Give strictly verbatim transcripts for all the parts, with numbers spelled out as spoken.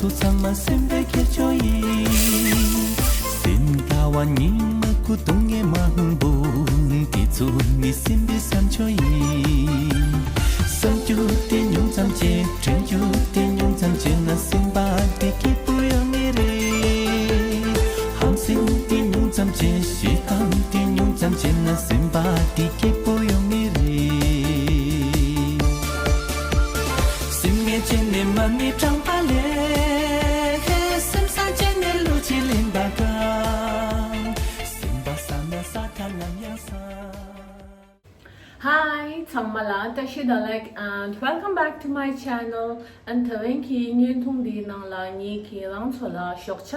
ཚང་མ་སེམས་པའི་ཁྱེར་ཆོ་ཡིན། སེམས་ལྟ་བ་ཉིན་མ་ཀུ་སྟོང་ངེ་མང་པོ། དེ་ཚོ་ནི་སེམས་པའི་བསམ་ཆོ་ཡིན། བསམ་རྒྱུ་དེ་ཉུང་ཙམ་བྱས། དྲན་རྒྱུ་དེ་ཉུང་ཙམ་བྱས་ན་སེམས་པ་དེ་སྐྱིད་པོ་ཡོང་ངེས་རེད། ཧམ་སེམས་དེ་ཉུང་ཙམ་བྱས། ཞེ་སྡང་དེ་ཉུང་ཙམ་བྱས་ན་སེམས་པ་དེ་སྐྱིད་པོ་ཡོང་ངེས་རེད། སེམས་ངལ་བྱས་ནས་མ་ཎི་བགྲངས་པ་ལས། སེམས་བཟང་བྱས་ནས་བློ་ཅིག་ལེན་པ་དང་། སེམས་པ་བཟང་ན་ས་མཐའ་ནམ་ཡང་བཟང་། Hi ཚང་མ་ལ་བཀྲ་ཤིས་བདེ་ལེགས། And welcome back to my channel. And དེ་རིང་གི་བརྙན་ཐུང་འདིའི་ནང་ལ་ངས་ཁྱེད་རང་ཚོ་ལ་ཞོགས་ཇ་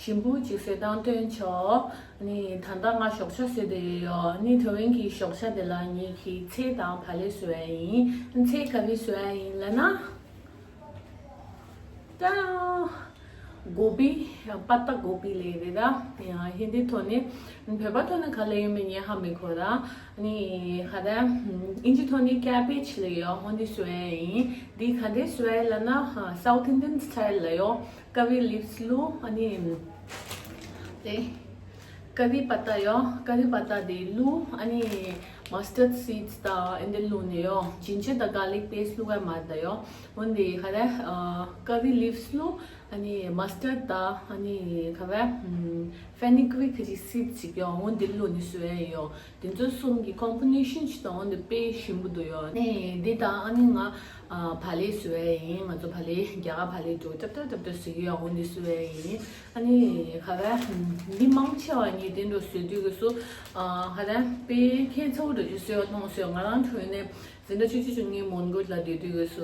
ཞིམ་པོ་ཅིག་བཟོས་སྟངས་སྟོན་ཆོག་ནི་ད་ལྟ་ང་ཞོགས་ཇ་བཟོས་བསྡད་ཡོད། ནི་དེ་རིང་གི་ཞོགས་ཇ་དེ་ལ་ངས་ཁྱེད་ཚལ་དང་བག་ལེབ་བཟོས་ཡིན། ཚལ་ག་རེ་བཟོས་ཡིན་ལབ་ན། ཏང་། གོ་བི། པ་ཏ་གོ་བི་ལབ་རེད་ད། ཧིན་དི་ཐོག་ནས། བོད་པ་ཐོག་ནས་ག་ལབ་ཡོད་མེད་ངས་ཧ་མི་གོ་ད། ནི་ག་ད། ཨིན་ཇི་ཐོག་ནས་ཀེ་བེཇ་ལབ་ཡོད། འོ་འདི་བཟོས་ཡིན། འདི་ག་འདྲ་བཟོས་ལབ་ན། South Indian style ལབ་ཡོད། ཀ་རི་ལིབས་བླུགས། ཨ་ནི། དེ། ཀ་རི་པ་ཏ་ཡོད། ཀ་རི་པ་ཏ་དེ་བླུགས། ཨ་ནི། mustard seeds དང་ཨེ་འདི་བླུགས་ནས་ཡོད། ཇིན་ཇར་དང་གར་ལིག་པེ་སི་བླུགས་ཡ་མ་རེད་ད་ཡོད། འོན་ཏེ་ག་རེ། ཀ་རི་ལིབས་བླུགས། ཨ་ནི་mustard དང་ཨ་ནི་ག་རེ། fenugreek གི་seeds ཅིག་ཡོད། འོན་ཏེ་བླུགས་ནས་བཟོས་ཡ་ཡོད། དེ་ཚོ་གསུམ་གྱི་combination ཅིག་དང་འོན་ཏེ་དཔེ་ཞིམ་པོ་འདུག་ཡོད། ནི་འདི་དང་ཨ་ནི་ང་བག་ལེབ་བཟོས་ཡ་ཡིན། ང་ཚོ་བག་ལེབ་རྒྱ་གར་བག་ལེབ་འདྲ་ཏབ་ཏབ་ཏབ་ཏབ་བཟོས་ཀྱི་ཡོད། འོན་ཏེ་བཟོས་ཡ་ཡིན། ཨ་ནི་ག་རེ། འདི་མང་ཆེ་བ་ངས་དེ་འདྲ་བཟོས་དུས་སུ། ག་རེ། དཔེ་ཁྱད་མཚར་པོ་འདྲ་ཅིག་བཟོས་པ་མཐོང་སོང་། ང་རང་ཐོན་ནས་འཛིན་གྲྭ་བཅུ་གཅིག་བཅུ་གཉིས་མོན་གྷོ་ལ་སྡོད་དུས་སུ་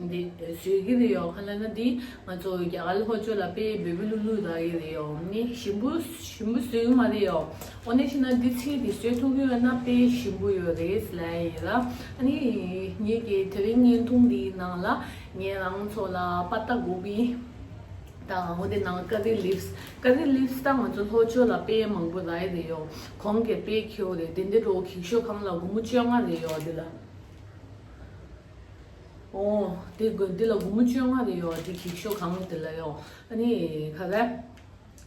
འདི་བཟོས་ཀྱི་རེད་ཡོད། ག་ལབ་ན་འདི་ང་ཚོ་རྒྱ་གར་ལྷོ་ཕྱོགས་ལ་དཔེ་འབེལ་པོ་བླུག་བླུག་རག་གི་རེད་ཡོད། ནི་ཞིམ་པོ་ཞིམ་པོ་བཟོས་ཀྱི་མ་རེད་ཡོད། འོ་ན་ཕྱིན་ན་འདི་ཚལ་འདི་བཟོས་ཐུབ་ཀྱི་ཡོད་ན་དཔེ་ཞིམ་པོ་ཡོད་རེད་ལབ་ཡ་ཡིན་ལ། ཨ་ནི་ངེད་ཀྱི་དེ་རིང་བརྙན་ཐུང་འདིའི་ནང་ལ་ངས་རང་ཚོ་ལ་པ་ཏ་གོ་བི། དང་འོ་དེ་ནང་ཀ་རི་ལིབས། ཀ་རི་ལིབས་དང་ང་ཚོ་ལྷོ་ཕྱོགས་ལ་དཔེ་མང་པོ་རག་གི་རེད་ཡོད། གོང་གི་དཔེ་ཁྱེའུ་རེད། དེ་འདི་རུ་གེགས་ཤོག་གང་ལ་སྒོར་མོ་བཅོ་ལྔ་རེད་ཡོད་འདི་ལ། འོ། དེ་དགོས་འདི་ལ་སྒོར་མོ་བཅོ་ལྔ་རེད་ཡོད། དེ་གེགས་ཤོག་གང་དེ་ལ་ཡོད། ཨ་ནི་ག་རེ།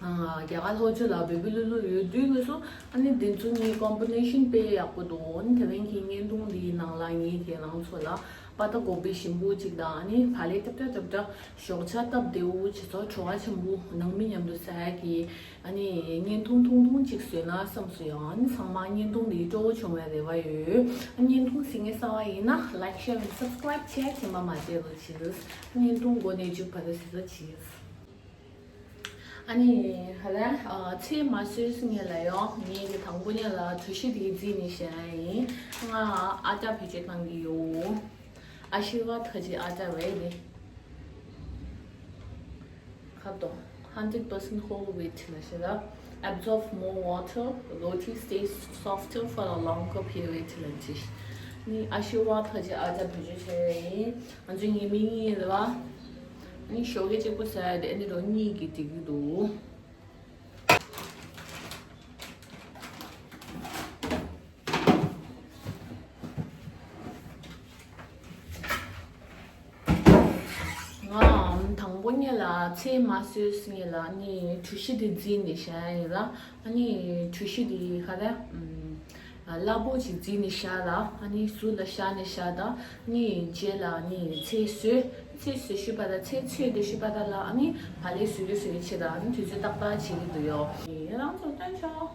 རྒྱ་གར་ལྷོ་ཕྱོགས་ལ་འབེལ་པོ་བླུག་བླུག་ཡོད་དུས་སྐབས་སུ། ཨ་ནི་དེ་ཚོ་གཉིས་combination དཔེ་ཡག་པོ་འདུག་ཨ་ནི་དེ་རིང་གི་བརྙན་ཐུང་འདིའི་ནང་ལ་ངས་ཁྱེད་རང་ཚོ་ལ་པ་ཏ་གོ་བི་ཞིམ་པོ་གཅིག་དང་། ཨ་ནི་བག་ལེབ་ཏབ་ཏབ་ཏབ་ཏབ། ཞོགས་ཇ་སྟབས་བདེ་བོ་བྱས་ཚོ་བྲོ་བ་ཆེན་པོ་ནང་མི་མཉམ་དུ་ཟ་ཡག་གི། ཨ་ནི་བརྙན་ཐུང་ཐུང་ཐུང་ཅིག་བཟོས་ན་བསམ་སོང་ཡང་། ཨ་ནི་ཚང་མ་བརྙན་ཐུང་འདི་སྤྲོ་བོ་བྱུང་བའི་རེ་བ་ཡོད། ཨ་བརྙན་ཐུང་གཟིགས་མཁན་གསར་པ་ཡིན་ན་like, share and subscribe བྱས་རྗེས་མ་མ་བརྗེད་རོགས་བྱེད། བརྙན་ཐུང་འགོ་ནས་མཇུག་བར་དུ་གཟིགས་རོགས་བྱེད། ཨ་ནི་ཧ་ལ་ཚལ་མ་བཟོས་སྔོན་ལ་ཡང་ངས་ཀྱི་དང་པོ་ཉིད་ལ་གྲོ་ཞིབ་དེ་བརྫིས་ནས་བཞག་ཡིན། ང་ཨ་ཅག་བེད་སྤྱོད་གཏང་གི་ཡོད། ཨ་ཤི་ཝ་ཐ་ཇི་ཨ་ཅག་རེད་དེ། ཁ་དོག hundred percent whole wheat ལ་ཞེ་ལ། Absorb more water, roti stays softer for a longer period ལ་ཅི། ནི་ཨ་ཤི་ཝ་ཐ་ཇི་ཨ་ཅག་བེད་སྤྱོད་བྱས་ཡིན། ང་ཚོ་ཉི་མ་གཉིས་རེད་བ། ནི་ཞོགས་ཀས་གཅིག་པོ་ཟ་ཡ་དེ་ཨ་ནི་རོ་གཉིས་ཀྱི་འགྲིག་གི་འདུག་ང་དང་པོ་ཉིད་ལ་ཚལ་མ་བཟོས་སྔོན་ལ་ནི་གྲོ་ཞིབ་དེ་བརྫིས་ནས་བཞག་ཡིན་ལ། ཨ་ནི་གྲོ་ཞིབ་དེ་ག་རེ། སླ་པོ་ཅིག་བརྫིས་ནས་བཞག་ལ། ཨ་ནི་ཟུར་ལ་བཞག་ནས་བཞག་ད། ནི་རྗེས་ལ་ནི་ཚལ་བཟོས། ཚལ་བཟོས་ཤུལ་པ་ད་ཚལ་ཚོས་དེ་ཤུལ་པ་ད་ལ། ཨ་ནི་བག་ལེབ་བཟོས་ཀྱི་བཟོས་ཀྱི་བྱེད་ད། ཨ་ནི་དུས་ཚོད་ཏག་ཏག་བྱེད་ཀྱི་འདུག་ཡོད། ཡིན་རང་ཚོ་སྟོན་ཤོག་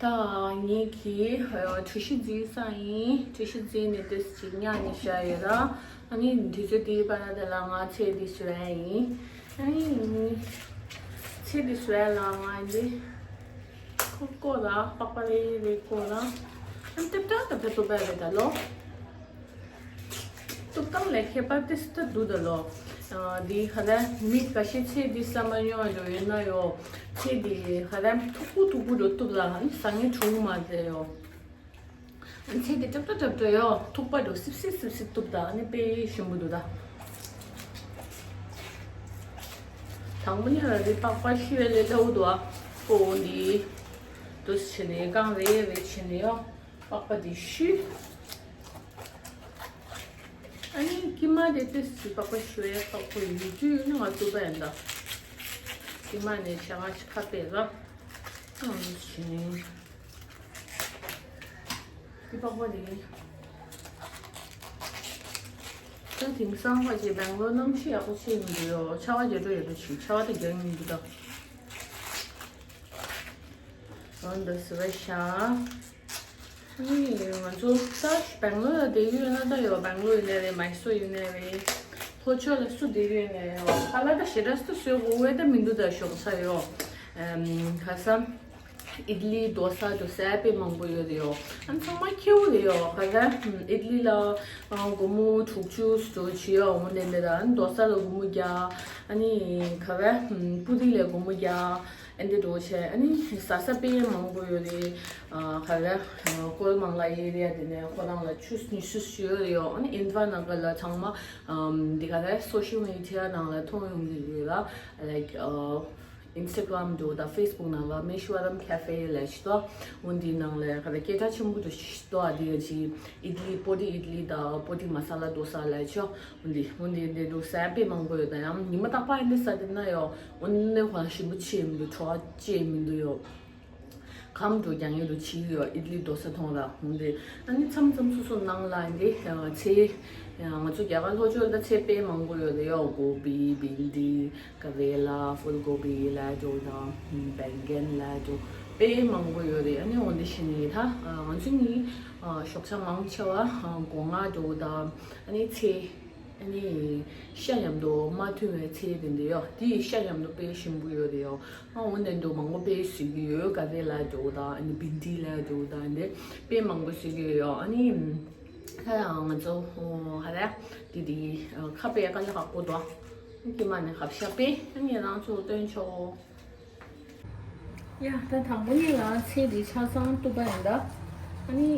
ད་ངེད་ཀྱིས་གྲོ་ཞིབ་བརྫིས་ས་ཡིན། གྲོ་ཞིབ་བརྫིས་ནས་ཏོག་ཙམ་ཅིག་ཉར་ནས་བཞག་ཡོད་ར། ཨ་ནི་དུས་ཚོད་དེའི་བར་ན་དེ་ལ་ང་ཚལ་འདི་བཟོ་ཡ་ཡིན། ཨ་ནི་ཚལ་འདི་བཟོ་ཡ་ལ་ང་འདི་ཁོ་བཀོག་ལ་པགས་པ་རེ་རེ་བཀོག་ལ། ཨ་ནི་ཏེབ་ཏེབ་ཏེབ་ཏེབ་བཟོ་བ་རེད་ད་ལོ། བཏུབ་སྟངས་ལ་ཁྱད་པར་ཏོག་ཙམ་འདུག་ད་ལོ། འདི་ག་རེ་མི་ཁ་ཤས་ཚལ་འདི་ཟ་མ་མྱོང་བ་འདྲ་ཡོད་ན་ཡོ། ཚལ་འདི་ག་རེ་མཐུག་པོ་མཐུག་པོ་འདྲ་བཏུབ་ལ་ཨ་ནི་ཟ་མཁན་བྱུང་མ་རེད་ཡོ། ཚལ་འདི་ཏོག་ཏོག་ཏོག་ཏོག་ཡོ། མཐུག་པ་འདྲ་སིབ་སིབ་སིབ་སིབ་བཏུབ་ད་ཨ་ནི་དཔེ་ཞིམ་པོ་འདུག་ད། དང་པོ་ཉིད་ལ་འདི་པགས་པ་ཤི་བའི་ལས་སླ་བོ་འདུག་ཨ། ཀོ་འདི་འདུག་བྱས་ནས་རྐང་རེ་རེ་བྱས་ནས་ཡོ། པགས་པ་འདི་བཤུས། ཨ་ནི་ ཀི་མ་དེ་ཏིས་སི་པགས་པ་ཤོས་ཡ་པགས་པ་ཡུལ་དུས་ནི་ང་ཏུ་པ་ཡིན་ད། ཀི་མ་ནས་ཤ་ང་ཤ་ཁ་པེ་ལ། ཨང་ཞིང་། ཏི་པགས་པ་དེ། ད་དེང་སང་ཁ་ཅིག་སྦེང་ལོར་གནམ་གཤིས་ཡག་པོ་ཆེ་མི་འདུག་ཡོ། ཆར་པ་རྒྱག་འགྲོ་ཡོད་འགྲོ་ཞིག་ཆར་པ་དེ་རྒྱག་མི་འདུག་ད། འོན་ཏེ་སི་བེ་ཤ། ཨ་ནི་ང་ཚོ་ད་སྦེང་ལོར་ལ་བསྡད་ཡོད་ན་ད་ཡོ། སྦེང་ལོར་ཡིན་ནའི་རེད། མའི་སོར་ཡིན་ནའི་རེད། ལྷོ་ཕྱོགས་ལ་སུ་བསྡད་ཡོད་ནའི་ཡོ། ཁ་ལག་ད་ཞེ་དྲག་སུ་བཟོས་དགོས་དེ་མི་འདུག་ད་ཞོགས་ཚ་ཡོ། ཨམ་ཁ་སང་ཨིད་ལི་རྡོ་ས་དུ་ཟས་དཔེ་མང་པོ་ཡོད་རེད་ཡོ། ཨ་ནི་ཚང་མ་ཁེའུ་རེད་ཡོ། ཁ་ལག་ཨིད་ལི་ལ་སྒོར་མོ་དྲུག་ཅུ་སུ་བྱེད་ཡོ། འོ་དེ་འདྲ་ད། ཨ་ནི་རྡོ་ས་ལ་སྒོར་མོ་བརྒྱ། ཨ་ནི་ཁ་ལག་པུ་རི་ལ་སྒོར་མོ་བརྒྱ། ཨ་འདི་འགྲོ་བྱས། ཨ་ནི་ཟ་ས་དཔེ་མང་པོ་ཡོད་རེད། ཨ་ག་རེ། ཀོལ་མང་ལ་ཨེ་རི་ཡ་དེ་ནས་ཁོ་རང་ལ་ཆུ་ཉི་ཤུ་ཞུ་ཡོད་རེད་ཡོ། ཨ་ནི་ཨིན་ཕལ་ནང་ག་ལ་ཚང་མ་ཨམ་འདི་ག་རེ་སོ་ཤལ་མི་ཌི་ཡ་ནང་ལ་མཐོང་ཡོང་གི་ཡོད་ལ། ལའིཀ་ཨ་ཨིན་སི་ཊ་གྷ་རམ་འགྲོ་དང་ཕེ་སི་བུག་ནང་ལ་མེ་ཤུ་ཝ་རམ་ཁེ་ཧྥེ་ལ་ཞུ་དོ། འོ་འདི་ནང་ལ་ག་རེ་སྐད་གྲགས་ཆེན་པོ་དུ་ཞུ་དོ། ཨ་འདི་ག་ཅི་ཨིད་ལི་པོ་ཏི་ཨིད་ལི་དང་པོ་ཏི་མ་ས་ལ་རྡོ་ས་ལ་ཆོ། འོ་འདི་འོ་འདི་འདི་འདུག་ཟས་དཔེ་མང་པོ་ཡོད། ད་ཡང་ཉི་མ་རྟག་པར་འདི་ཟ་དེ་ན་ཡོ། འོ་ནི་ཁོ་རང་ཞིམ་པོ་ཆེ་མི་འདུག་བྲོ་བ་ཅེ་མི་འདུག་ཡོ། ཁམ་འགྲོ་རྒྱང་ཡོད་དུ་ཆི་ཡོ། ཨིད་ལི་རྡོ་ས་མཐོང་ར། འོ་འདི་ཨ་ནི་མཚམས་མཚམས་སོ་སོ་ནང་ལ་འདི་ཚལ་ང་ཚོ་རྒྱ་གར་ལྷོ་ཕྱོགས་ད་ཚལ་དཔེ་མང་པོ་ཡོད་རེད་ཡོ། གོ་བི་བིན་ཌི་ཀ་རེ་ལ་ཧྥུལ་གོ་བི་ལ་འགྲོ་དང་བེང་གན་ལ་འགྲོ་དཔེ་མང་པོ་ཡོད་རེད། ཨ་ནི་འོ་འདི་ཤི་ནི་ད་ང་ཚོ་ནི་ཞོགས་ཇ་མང་ཆེ་བ་སྒོ་ང་འགྲོ་དང་ཨ་ནི་ཚལ། ཨ་ནི་ཤ་མཉམ་དུ་མ་མཐུན་པའི་ཚལ་དེ་འདྲ་ཡོད། དེ་ཤ་མཉམ་དུ་དཔེ་ཞིམ་པོ་ཡོད་རེད་ཡོ། ཨ་འོ་འདི་འདྲ་མང་པོ་དཔེ་བཟོ་གི་ཡོད། ཀ་རེ་ལ་འགྲོ་དང་ཨ་ནི་བིན་ཌི་ལ་འགྲོ་དང་འདི་དཔེ་མང་པོ་བཟོ་གི་ཡོད་ཡོ། ཨ་ནི་ད་ཡང་ང་ཚོ་ཧ་ར་དེ་དེ་ཁ་པེ་ཀ་ལ་ཁག་པོ་དོ། ཀི་མ་ནི་ཁབ་ཤ་པེ་ཨ་ནི་རང་ཚོ་སྟོན་ཆོག་ཡ། ད་དང་པོ་ཉིད་ལ་ཚལ་འདི་ཆ་ཚང་བཏུབ་པ་ཡིན་ད། ཨ་ནི་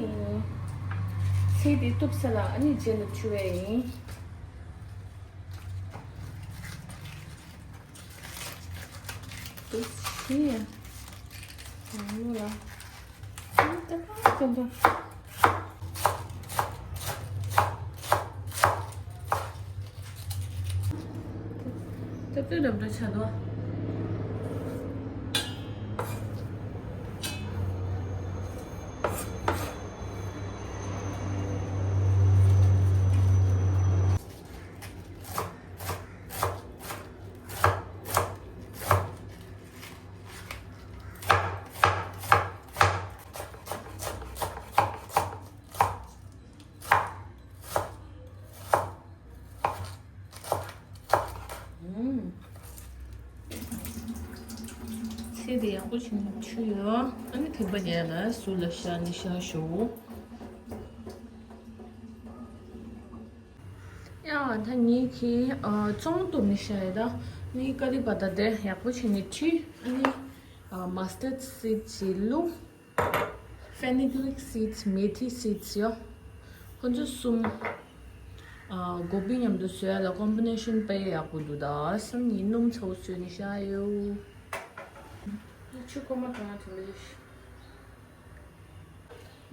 ཚལ་འདི་བཏུབ་ས་ལ་ཨ་ནི་རྗེས་ལ་འཁྱུ་བས་ཡིན། བཏུབ་ཤི་ཡ། དང་པོ་ལ་ཚལ་ད་གང་ཙམ་ད། ཏག་ཏག་འགྲམ་འགྲམ་ཆགས་འདུག་ཚལ་དེ་ཡག་པོ་བྱས་ནས་འཁྱུ་ཡོད། ཨ་ནི་ཐིགས་པ་རྒྱག་ལ་ཟུར་ལ་བཞག་ནས་བཞག་ཞོག་ཡ་ད་ངེད་ཀྱིས་ཨ་ཙོང་བཏུབ་ནས་བཞག་ཡོད། ད་ནི་ཀ་རི་པ་ཏ་དེ་ཡག་པོ་བྱས་ནས་འཁྱུ། ཨ་ནི་ཨ་མ་སི་ཊརཌ་སིཌ་ཅིག་བླུགས། ཕེ་ནི་གི་རིག་སིཌ། མེ་ཐི་སིཌ་ཡོད། ཁོ་ཚོ་གསུམ། ཨ་གོ་བི་མཉམ་དུ་བཟོས་ཡ་ལ་ཀོམ་བི་ནེ་ཤན་དཔེ་ཡག་པོ་འདུག་ད་སང་ཉིན་སྣུམ་ཚ་བོ་བཟོས་ནས་བཞག་ཡོད། ཆུ་ཁོལ་མ་གང་དེ་འདྲ་ཞིག་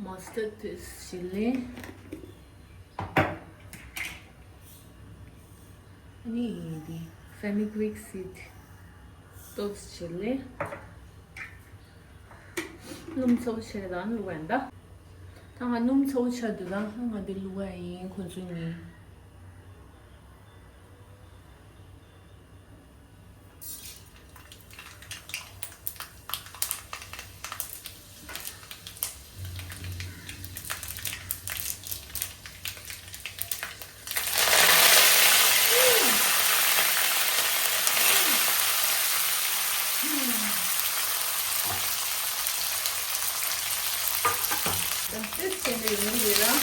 མ་སི་ཊརཌ་དེ་ཞིག་ལེན། ཨ་ནི་འདི་ཕེ་ནི་གི་རིག་སིཌ་ཏོག་ཙམ་ལེན། སྣུམ་ཚ་བོ་ཆེ་དང་བླུགས་པ་ཡིན་ད། ད་ང་སྣུམ་ཚ་བོ་ཆེ་འདུག་ད་ང་འདི་བླུགས་པ་ཡིན། ཁོ་ཚོ་གཉིས། ཏིས་བྱས་ནས་ཡོང་གི་རེད་ལ།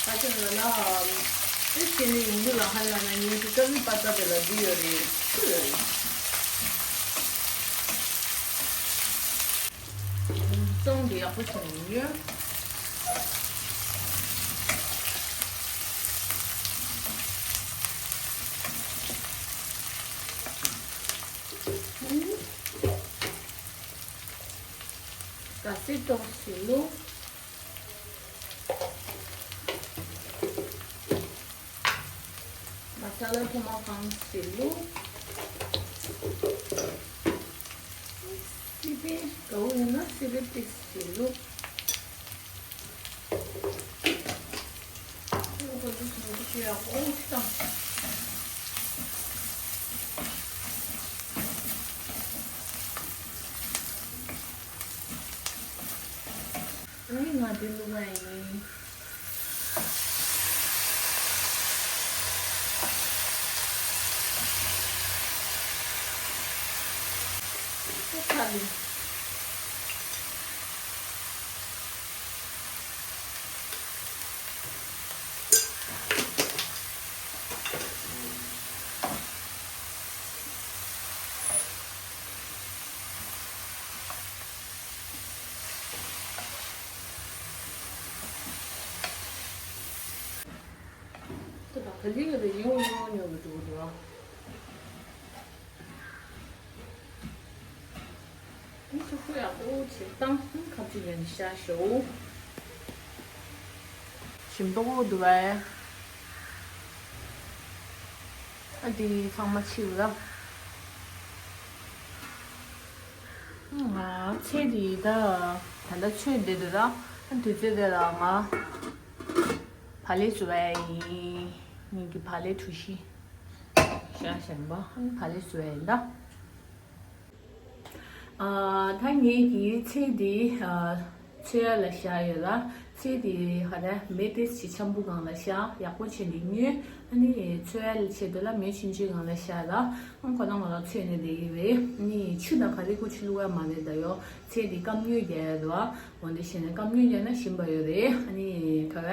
ད་ཆ་ལ་ལ་ཏིས་བྱས་ནས་ཡོང་གི་ལ་ཧ་ལ་ན་ངས་དེ་ཀ་རི་པ་ཏ་དེ་ལ་འདི་ཡོད་རེད། ཆུ་ཡོད་རེད། ཙོང་འདི་ཡག་པོ་བྱུང་ཡོད། ད་སི་ཏོག་ཞིག་བླུགས། ལ་ཐོག་མ་གང་ཞིག་བླུགས། སི་པན་དགའ་བོ་ཡིན་ན་སི་པན་ཏིས་ཞིག་བླུགས། ཨོ་ཁོ་ཚོ་སུ་ཞིག་ཡག་པོ་ཞིག་དང་། ཨ་ནི་ང་འདི་བླུགས་པ་ཡིན། ཁ་ལུ། ད་ག་ལེ་ག་ལེ་ཡོང་ཡོང་ཡོང་གི་འགྲོ་གི་འདུག་ཨ། ཨ་ནི་ཆུ་ཚོད་ཡག་པོ་བྱེད་སྟངས་ཁ་ཅིག་ཡན་ཤ་ཤོ། ཞིམ་མདོག་འདུག་པས། ཨ་འདི་ཚང་མ་ཕྱིའུ་ལ། ང་ཚེ་འདི་ད་ད་ལྟ་ཆོས་འདི་འདི་ད་ཨ་དུས་ཚོད་དེ་ལ་ང་བག་ལེབ་བཟོ་བས་ཡིན། ངེད་ཀྱི་བག་ལེབ་གྲུ་བཞི། ཤ་ཞིམ་པོ་ཨ་ནི་བག་ལེབ་བཟོ་བས་ཡིན་ད། ཨ། ད་ངེད་ཀྱིས་ཚལ་འདི་ཨ། འཚོལ་ཡ་ལ་བཞག་ཡོད་ལ། ཚལ་འདི་ཧ་ད་མེ་ཏོག་ཅིག་འཆམ་པོ་སྒང་ལ་བཞག་ཡག་པོ་བྱས་ནས་ཉོས། ཨ་ནི་འཚོལ་ཡ་ལ་ཆེད་དུ་ལ་མེ་ཆུང་ཆུང་སྒང་ལ་བཞག་ལ། ཨང་ཁོ་ན་ང་ལ་འཚོལ་ནས་བསྡད་ཡོད་རེད། ཨ་ནི་ཆུ་དང་ག་རེ་ཁུ་ཆུ་བླུག་ཡ་མ་རེད་ད་ཡོ། ཚལ་འདི་སྐམ་ཉོས་རྒྱག་ཡ་རེད་བ། འོ་འདི་བྱས་ནས་སྐམ་ཉོས་རྒྱག་ན་ཞིམ་པ་ཡོད་རེད། ཨ་ནི་ག་བ་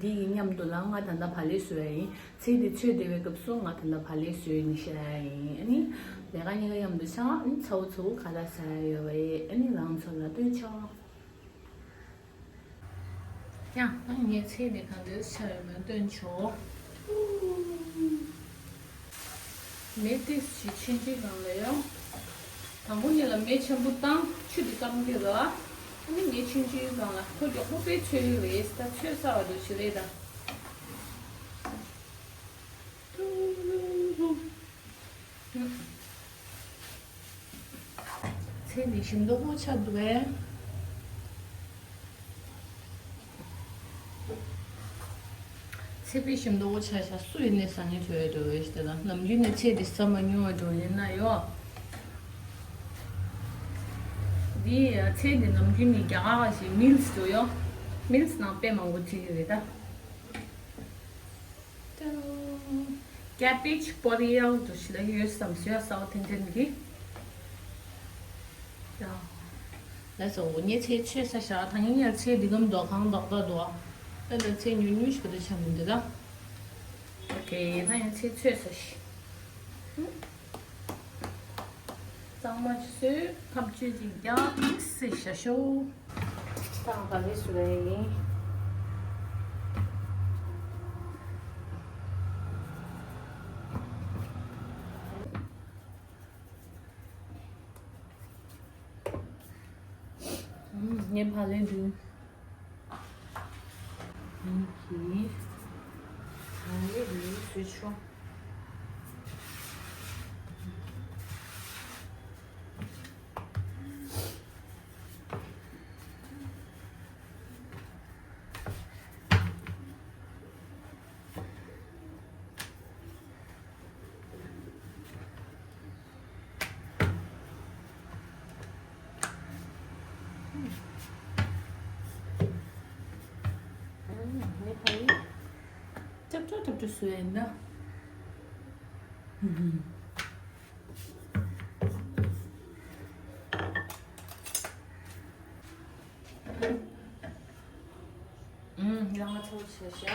འདི་ཡི་མཉམ་དུ་ལ་ང་ད་ལྟ་བག་ལེབ་བཟོ་ཡ་ཡིན། ཚལ་འདི་འཚོལ་བསྡད་པའི་སྐབས་སུ་ང་ད་ལྟ་བག་ལེབ་བཟོས་ནས་བཞག་ཡ་ཡིན། ཨ་ནི་ལས་ཀ་གཉིས་ཀ་མཉམ་དུ་བྱ། ཨ་ནི་ཚ་བོ་ཚ་བོ་ཁ་ལག་ཟ་ཡ་ཡོད་པ་ཡིན། ཨ་ནི་རང་ཚོ་ལ་སྟོན་ཆོག་ཡ། ཨ་ངའི་ཚལ་འདི་གང་འདྲ་ཆགས་ཡོད་མེད་སྟོན་ཆོག་མེ་ཏོག་ཅིག་ཆུང་ཆུང་སྒང་ལ་ཡོང་། དང་པོ་ཉིད་ལ་མེ་ཆེན་པོ་བཏང་། ཆུ་དེ་སྐམ་གྱི་རེད། ཨ་ནི་མེ་ཆུང་ཆུང་སྒང་ལ་ཁོ་མགྱོགས་པོ་དཔེ་འཚོལ་གྱི་རེད། ད་འཚོལ་ཚར་བ་འདུག་ཞིག་རེད་ད། ཚལ་འདི་ཞིམ་མདོག་པོ་ཆགས་འདུག་གས། ཚལ་དཔེ་ཞིམ་མདོག་པོ་ཆགས་ཤག་སུ་ཡིན་ནའི་ཟ་སྙིང་འདོད་ཡོད་འདུག་གས། ད་ནམ་རྒྱུན་ནས་ཚལ་འདི་ཟ་མ་མྱོང་བ་འགྲོ་ཡིན་ན་ཡོ། འདི་ཚལ་འདི་ནམ་རྒྱུན་ནས་རྒྱ་གར་ཞིག་མིལ་སི་འདུག་ཡོ། མིལ་སི་ནང་དཔེ་མང་པོ་བྲིས་ཡོད་རེད་ད། Cabbage Boreal དུ་ཞིག་ལ་ཡོད་བསམ་ཟོས་ས་བ་ཐེན་ཐེན་གི། ཡ། ལགས་སོ། ངས་ཚལ་ཆོས་ས་ཞག་ཐང་ངས་ཚལ་འདི་གམ་རྡོ་ཁང་རྡོག་རྡོག་འདུག་ད་ལྟ་ཚལ་ཉུང་ཉུང་ཞིག་ག་དུ་ཆ་མི་འདུག་ད། ཨོ་ཁེ། ད་ངས་ཚལ་ཆོས་ས་ཞིག་གཙང་མ་ཅིག་བཟོས། ཐབ་ཆོས་ཅིག་རྒྱག་སྲིད་བྱ་ཤོག་ད་ག་ལེ་སུ་རེད། ངའི་བག་ལེབ་འདུག་ངའི་བག་ལེབ་འདུག་བཟོས་ཆོག་ནི་ཕ་ཡི་ཅབ་ཅོ་ཅབ་ཅོ་སུ་ཡིན་ན། ཡང་ང་ཚོ་བྱས་ཤག་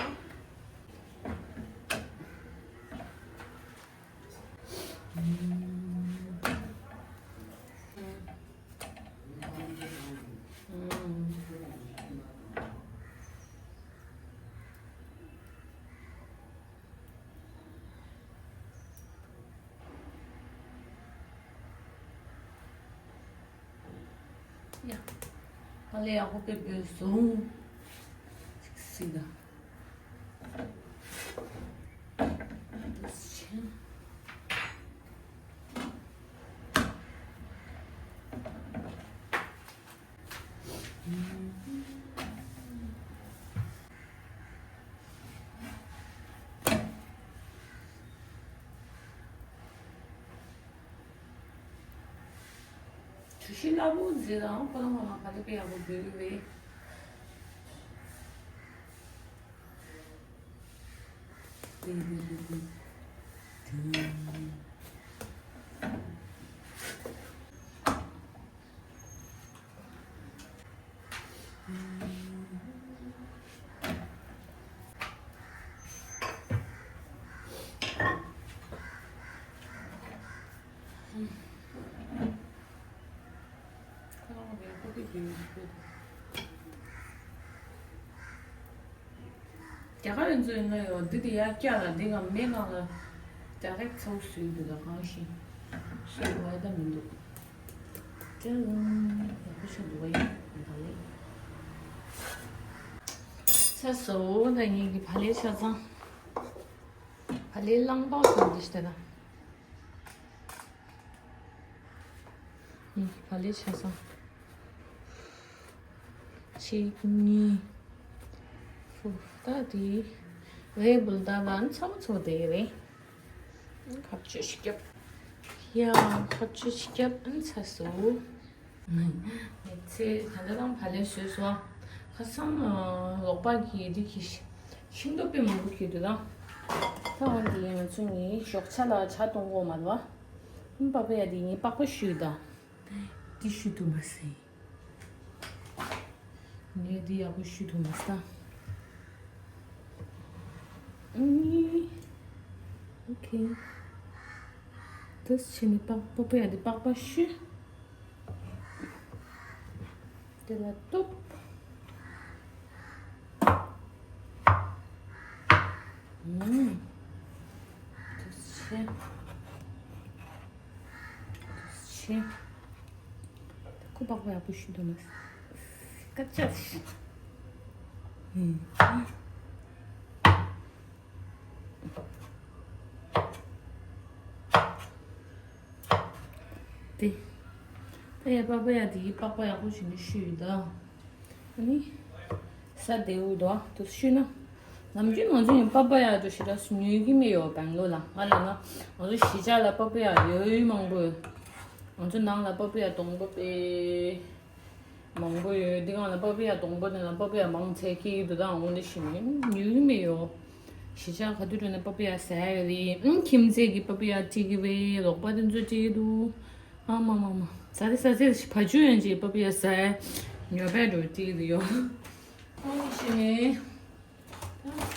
ཡ། ཧ་ལས་ཡག་པོ་དཔེ་འབོད་སོང་། ཅིག་སྲིད་ད། ཤི་ལ་བུ་ཟེར་རང་ཁོ་རང་ཁོ་རང་ཕ་ལེ་པེ་ཡག་པོ་བཟོས་ཡོད་པས། རྒྱ་གར་ཡིན་ཚོད་ཡིན་ན་ཡོད། འདི་དེ་ཡར་བཀྱག་ལ་འདི་ག་མེ་གང་ལ་རྒྱ་གར་ཚོགས་སུ་འདི་ག་གང་ཞིག་ཤེས་བ་ད་མི་འདུག་ཅང་ཡག་པོ་ཆགས་འདུག་བ་ཡིན་ད་ལེ། ཚ་སོ་ད་ངེད་ཀྱི་ཕ་ལེ་ཆ་ཚང་ཕ་ལེ་གླང་པོ་གང་འདི་ཤི་ད་ད། ཕ་ལེ་ཆ་ཚང་། གཅིག་གཉིས། ཧྥུ། ད་དེ་རེད་བུལ་ད་ལ་ཚ་མོ་ཚོ་དེ་རེད། ཁ་བཅོས་ཤིག་རྒྱབ། ཡ། ཁ་བཅོས་ཤིག་རྒྱབ་ཨན་ཚ་སོ། ཚེ་ད་ལྟ་རང་ཕ་ལེ་བཟོས་སོང་། ཁ་སང་ལོག་པ་གི་དེ་གི་ཤིང་ཏོག་དཔེ་མང་པོ་གི་འདུག་ད། ད་འོན་ཏེ་ང་ཚོ་ནི་ཞོགས་ཇ་ལ་ཇ་གཏོང་གོ་མ་རེད་བ། པགས་པ་ཡ་དེ་ངས་པགས་པ་བཤུས་ད། འདི་བཤུས་ཐུབ་མ་སོང་། ངས་འདི་ཡག་པོ་བཤུས་ཐུབ་མ་སོང་། ཨུམ། ཨོ་ཁེ། དེ་བྱས་ནས་པགས་པ་ཡ་དེ་པགས་པ་བཤུས། དེ་ལ་གཏུབ། ཨུམ། དེ་བྱས། དེ་བྱས། ཁོ་པགས་པ་ཡག་པོ་བཤུས་འདུག་ན། སྐད་ཆ། ཨུམ། དེ། ད་ཡ་པགས་པ་ཡ་དེ་པགས་པ་ཡག་པོ་བྱས་ནས་བཤུས་ཡོད་ད། ཨ་ནི། ས་བདེ་བོ་འདུག་ཨ་དུ་བཤུས་ན། ནམ་རྒྱུན་ང་ཚོ་ཡང་པགས་པ་ཡ་དུ་ཞེ་དྲག་ཉོ་གི་མེད་ཡོད་བེང་ལོར་ལ། ང་ལ་ན་ང་ཚོ་གཞིས་ཆགས་ལ་པགས་པ་ཡ་ཡོད་མང་པོ་ཡོད། ང་ཚོ་ནང་ལ་པགས་པ་ཡ་སྡོང་པོ་དཔེ་མང་པོ་ཡོད། འདི་གང་ལ་པགས་པ་ཡ་སྡོང་པོ་དེ་ལ་པགས་པ་ཡ་མང་ཚད་ཀྱི་འདུག་ད་འོང་དེ་ཞིག་ཉོ་གི་མེད་ཡོད། གཞིས་ཆགས་ག་དུས་འགྲོ་ན་པགས་པ་ཡ་ཟ་ཡ་ཡོད་རེད། ཨང་ཁྱིམ་མཚེས་ཀྱི་པགས་པ་ཡ་སྤྲད་ཀྱི་རེད། རོགས་པ་དེ་ཚོ་སྤྲད་ཀྱི་འདུག་ཨ་མ་མ་མ། ཟ་རེ་ཟ་རེ་བ་ཇུ་ཡང་ཅིག་པགས་པ་ཡ་ཟ་ཡ་ཉོ་པའི་འགྲོ་སྤྲད་ཀྱི་རེད་ཡོད། ཨང་ཤི་ནས།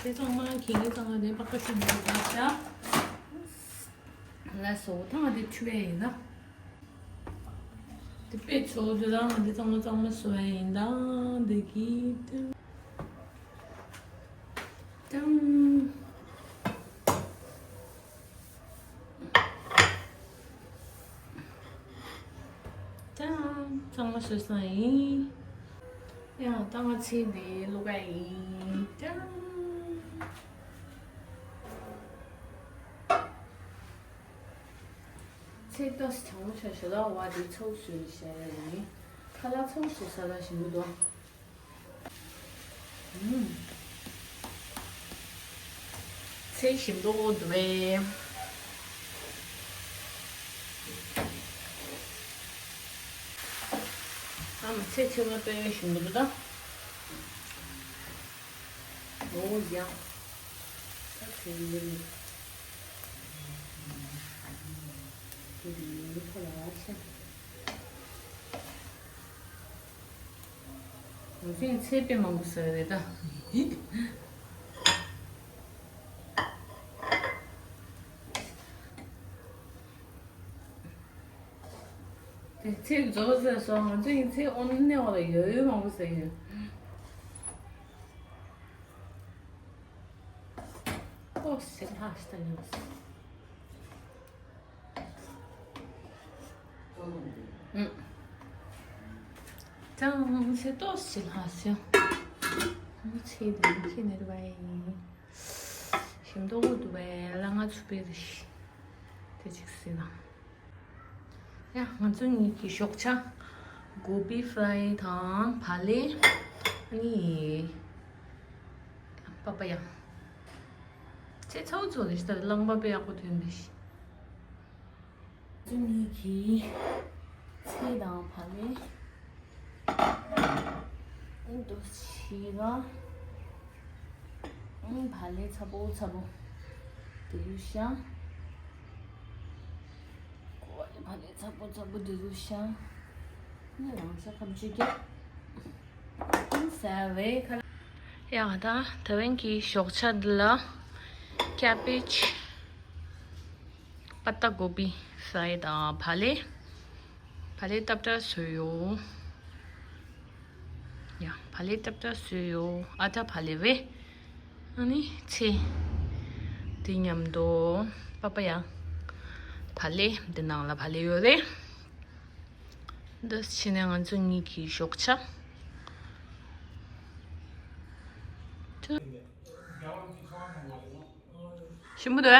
དེ་ཚང་མ་ཁྱེད་ཀྱི་ཚང་མ་དེ་པགས་པ་ཤི་ནས་ཟ་ཤ། ལ་སོ་ཐང་དེ་ཁྲུ་བས་ཡིན་ན། དེ་པེ་ཚོ་དེ་རང་དེ་ཚང་མ་ཚང་མ་སོ་ཡིན་ད་འདི་གི་ཏང་ཏང་ཏང་ཚང་མ་སོ་སོ་ཡིན། ཡང་ད་ང་ཚེ་འདི་ལོ་ག་ཡིན་ཏང་། ཚེ་ཏོག་ཙམ་གྲང་མོ་ཆགས་ཤག་ལ་བ་དེ་ཚོགས་སུ་བྱས་ཡིན། ཁ་ལག་ཚོགས་སུ་ས་ལ་ཞིམ་པོ་འདུག་ཨུམ། ཚེ་ཞིམ་པོ་འདུག་པས། ཨ་མ་ཚེ་ཚེ་མ་དཔེ་ཞིམ་པོ་འདུག་ད། འོ་ཡ། ད་ཚེ་ཡོད་ནི། དེ་རིང་ཁོ་ལ་ཤ། ང་ཚོས་ཚལ་དཔེ་མང་པོ་ཟ་གི་རེད་ད། དེ་ཚལ་རྫོགས་ཟེར་སོང་། ང་ཚོས་ཚལ་ཨོ་ནི་ནས་འོ་ལ་ཡོད་ཡོད་མང་པོ་ཟ་གི་ཡོད། ཨོ་ཟེར་ཧ་ཤི་ད་ཡོད། ཨུམ། ཀྲང་ཆེ་ཏོག་ཞིག་ལྷག་སོང་། ཆེ་དེ་ཁྱེད་ནས་རུ་བ་ཡིན། ཞིམ་ཏོག་འདུག་པས་ལ་ང་ཚུ་པེ་རི་ཤི། དེ་གཅིག་སྲིད་ན། ཡ་ང་ཚོ་གཉིས་ཀྱི་ཞོགས་ཇ། གོ་བི་ཧྥ་རའི་དང་བག་ལེབ། ཨ་ནི། པ་པ་ཡ། ཚེ་ཚ་བོ་ཚོ་རེ་ཞིག་ད་རླངས་པ་དཔེ་ཡག་པོ་ཐོན་པས་ཤི། ཚོ་གཉིས་ཀྱིས་ ཚལ་དང་བག་ལེབ། ཨ་ནི་འདུག་བྱས་ཙང་། ཨ་ནི་བག་ལེབ་ཚ་པོ་ཚ་པོ་དེ་ཚོ་བཤམས། བག་ལེབ་ཚ་པོ་ཚ་པོ་དེ་ཚོ་བཤམས། ཨ་ནི་རང་ཤ་ཁམ་ཆུ་རྒྱབ། ཨ་ནི་ཟ་བའི་ཁ་ལག་ཡ་ད་ད་བན་གྱི་ཞོགས་ཇ་འདི་ལ་ཀེ་བེཇ། པ་ཏ་གོ་བི། ཟ་ཡི་དང་བག་ལེབ། བག་ལེབ་ཏབ་ཏབ་བཟོས་ཡོད། ཡ་བག་ལེབ་ཏབ་ཏབ་བཟོས་ཡོད། ཨ་ད་བག་ལེབ་བེ། ཨ་ནི་ཚེ། དེ་མཉམ་དུ་པ་པ་ཡ། བག་ལེབ་འདི་ནང་ལ་བག་ལེབ་ཡོད་རེད། འདི་ཕྱི་ནས་ང་ཚོ་གཉིས་ཀྱི་ཞོགས་ཇ། ཞིམ་པོ་འདུག་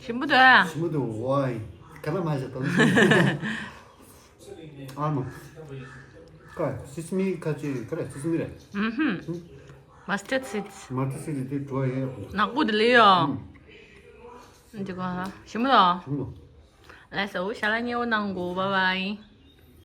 ཞིམ་པོ་འདུག་ཞིམ་པོ་འདུག་ཝའི། ག་ལ་མ་ཞིག་དང་། ཨ་མ། ཀ་སི་སི་མི་ཁ་ཅིག་ག་རེ་སི་སི་མི་རེད། ཨུམ་ཧུམ། མ་སི་ཊར་ཌི་སིཌ། མ་སི་ཊར་ཌི་སིཌ་དེ་བྲོ་ཡས། ནག་པོ་དེ་ལས་ཡོད། འདི་ག་ཞིམ་པོ་འདུག་ཞིམ་པོ། ལགས་སོ། ཞལ་ལག་མཉེས་པོ་གནང་གོ། བཱའི་བཱའི།